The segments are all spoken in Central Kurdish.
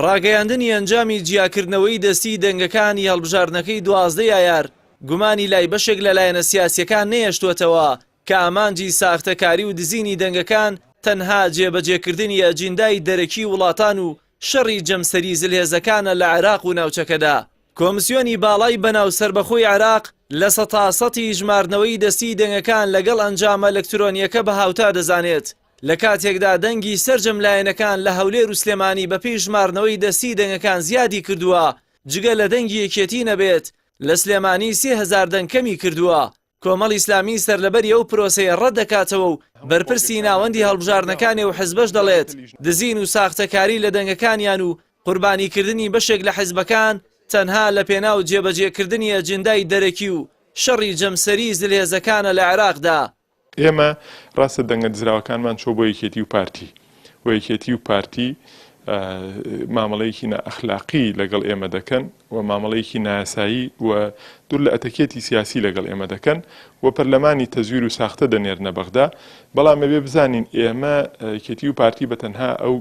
ڕاگەیاندنی ئەنجامی جیاکردنەوەی دەستی دەنگەکانی هەڵبژاردنەکەی 12 ی ئایار گومانی لای بەشێک لە لایەنە سیاسییەکان نەهێشتووەتەوە کە ئامانجی ساختەکاری و دزینی دەنگەکان تەنها جێبەجێکردنی ئەجیندای دەرەکی وڵاتان و شەڕی جەمسەری زلهێزەکانە لە عێراق و ناوچەکەدا. کۆمسیۆنی باڵای بەناو سەربەخۆی عێراق لە سەتا سەتی ژماردنەوەی دەستی دەنگەکان لەگەڵ ئەنجامە ئەلکترۆنییەکە بە هاوتا دەزانێت، لە کاتێکدا دەنگی سەرجەم لایەنەکان لە هەولێر و سلێمانی بەپێی ژماردنەوەی دەستی دەنگەکان زیادی کردووە، جگە لە دەنگی یەکێتی نەبێت لە سلێمانی 3000 دەنگ کەمی کردووە. کۆمەڵی ئیسلامی سەرلەبەری ئەو پرۆسەیە ڕەت دەکاتەوە و بەرپرسی ناوەندی هەڵبژاردنەکانی ئەو حزبەش دەڵێت، دزین و ساختەکاری لە دەنگەکانیان و قوربانیکردنی بەشێک لە حزبەکان تەنها لەپێناو جێبەجێکردنی ئەجندای دەرەکی و شەڕی جەمسەری زلهێزەکانە لە عێراقدا. ئێمە ڕاستە دەنگە دزراوەکانمان چووە بۆ یەکێتی و پارتی و یەکێتی و پارتی مامەڵەیەکی نائەخلاقی لەگەڵ ئێمە دەکەن و مامەڵەیەکی نایاسایی و دوور لە ئەتەکێتی سیاسی لەگەڵ ئێمە دەکەن و پەرلەمانی تەزویر و ساختە دەنێرنە بەغدا بەڵام ئەبێ بزانین ئێمە یەکێتی و پارتی بە تەنها ئەو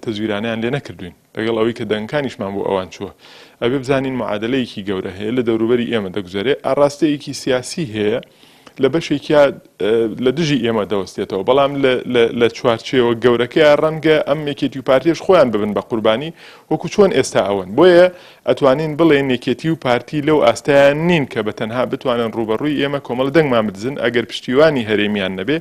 تەزویرانەیان لێ نەکردوین لەگەڵ ئەوەی کە دەنگەکانیشمان بۆ ئەوان چووە. ئەبێ بزانین معادەلەیەکی گەورە هەیە لە دەوروبەری ئێمە دەگوزەرێ، ئاڕاستەیەکی سیاسی هەیە لە بەشێکیا لە دژی ئێمە دەوەستێتەوە، بەڵام لە چوارچێوە گەورەکەیا ڕەنگە ئەم یەکێتی و پارتیەش خۆیان ببن بە قوربانی وەکو چۆن ئێستا ئەوەن. بۆیە ئەتوانین بڵێین یەکێتی و پارتی لەو ئاستەیا نین کە بە تەنها بتوانن ڕووبەڕووی ئێمە کۆمەڵە دەنگمان بدزن ئەگەر پشتیوانی هەرێمیان نەبێ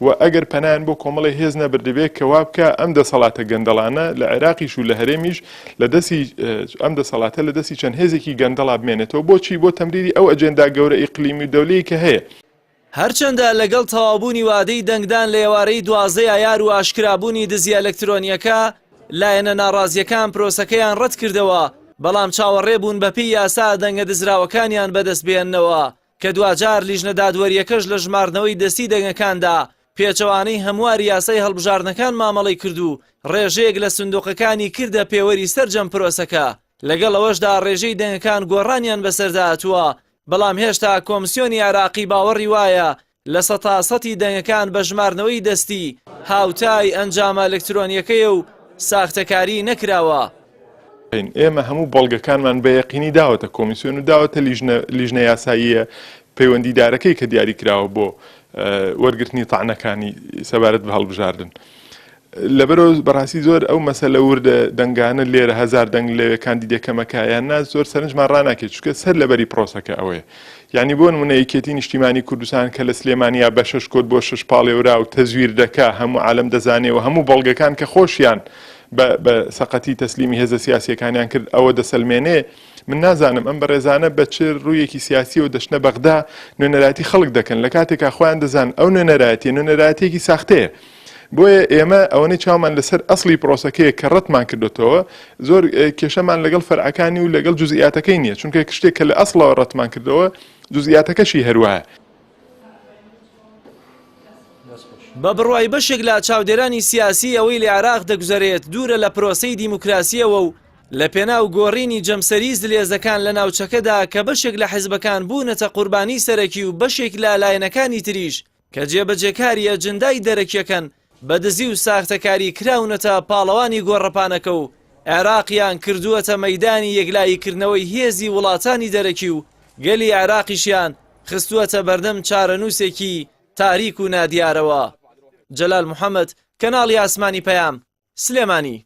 و ئەگەر پەنایان بۆ کۆمەڵێ هێز نەبردبێ کە وا بکا ئەم دەسەڵاتە گەندەڵانە لە عێراقیش و لە هەرێمیش لە دەستی ئەم دەسەڵاتە لە دەستی چەند هێزێکی گەندەڵا بمێنێتەوە بۆچی بۆ تەمریری ئەو ئەجێندا گەورە ئیقلیمی و دەولیەی کە هەیە. هەرچەندە لەگەڵ تەواوبوونی وادەی دەنگدان لە ئێوارەی 12 ئایار و ئاشکرابوونی دزیە ئەلکترۆنییەکە، لایەنە ناڕازییەکان پرۆسەکەیان ڕەتکردەوە، بەڵام چاوەڕێ بوون بەپێی یاسا دەنگە دزراوەکانیان بەدەستبهێننەوە. کە دواجار لیژنە دادوەرییەکەش لە ژماردنەوەی دەستی دەنگەکاندا پێچەوانەی هەمواری یاسای هەڵبژاردنەکان مامەڵەی کرد و ڕێژەیەک لە سندوقەکانی کردە پێوەری سەرجەم پرۆسەکە، لەگەڵ ئەوەشدا ڕێژەی دەنگەکان گۆڕانیان بەسەردا هاتووە، بەڵام هێشتا کۆمسیۆنی عێراقی باوەڕی وایە لە سەتا سەتی دەنگەکان بە ژماردنەوەی دەستی هاوتای ئەنجامە ئەلکترۆنییەکەیە و ساختەکاری نەکراوە. ئێمە هەموو بەڵگەکانمان بە یەقینی داوەتە کۆمیسیۆن و داوەتە لیژنە لیژنە یاساییە پەیوەندیدارەکەی کە دیاری کراوە بۆ وەرگرتنی تەعنەکانی سەبارەت بە هەڵبژاردن. لەبەرەوە بەڕاستی زۆر ئەو مەسەلە وردە دەنگانە لێرە هەزار دەنگ لەوێ کاندیدێکەمەکە یان نا زۆر سەرنجمان ڕاناکێت چونکە سەر لەبەری پرۆسەکە ئەوەیە یعنی بۆ نمونە یەکێتی نیشتیمانی کوردستان کە لە سلێمانیا بە شەش کۆت بۆ شەش پاڵێورا و تەزویر دەکا هەموو عالەم دەزانێ و هەموو بەڵگەکان کە خۆشیان بە بە سەقەتی تەسلیمی هێزە سیاسیەکانیان کرد ئەوە دەسەلمێنێ من نازانم ئەم بەڕێزانە بە چ ڕوویەکی سیاسیەوە دەچنە بەغدا نوێنەرایەتی خەڵک دەکەن لە کاتێکا خۆیان دەزان ئەو نوێنەرایەتیە نوێنەرایەتیەکی ساختەیە بۆیە ئێمە ئەوەنەی چاومان لەسەر ئەسڵی پرۆسەکەیە کە ڕەتمان کردوتەوە زۆر کێشەمان لەگەڵ فەرعەکانی و لەگەڵ جزئیاتەکەی نییە چونکە شتێک کە لە ئەسڵەوە ڕەتمان کردەوە جزئیاتەکەشی هەروایە. بە بڕوای بەشێک لە چاودێرانی سیاسی ئەوەی لە عێراق دەگوزەرێت دوورە لە پرۆسەی دیموکراسییەوە و لە پێناو گۆڕینی جەمسەری زلێزەکان لە ناوچەکەدا کە بەشێک لە حزبەکان بوونەتە قوربانی سەرەکی و بەشێک لە لایەنەکانی تریش کە جێبەجێکاری ئەجندای دەرەکیەکەن بە دزی و ساختەکاری کراونەتە پاڵەوانی گۆڕەپانەکە و عێراقیان کردووەتە مەیدانی یەکلاییکردنەوەی هێزی وڵاتانی دەرەکی و گەلی عێراقیشیان خستووەتە بەردەم چارەنووسێکی تاریک و نادیارەوە. جەلال محەمەد، کەناڵی ئاسمانی پەیام، سلێمانی.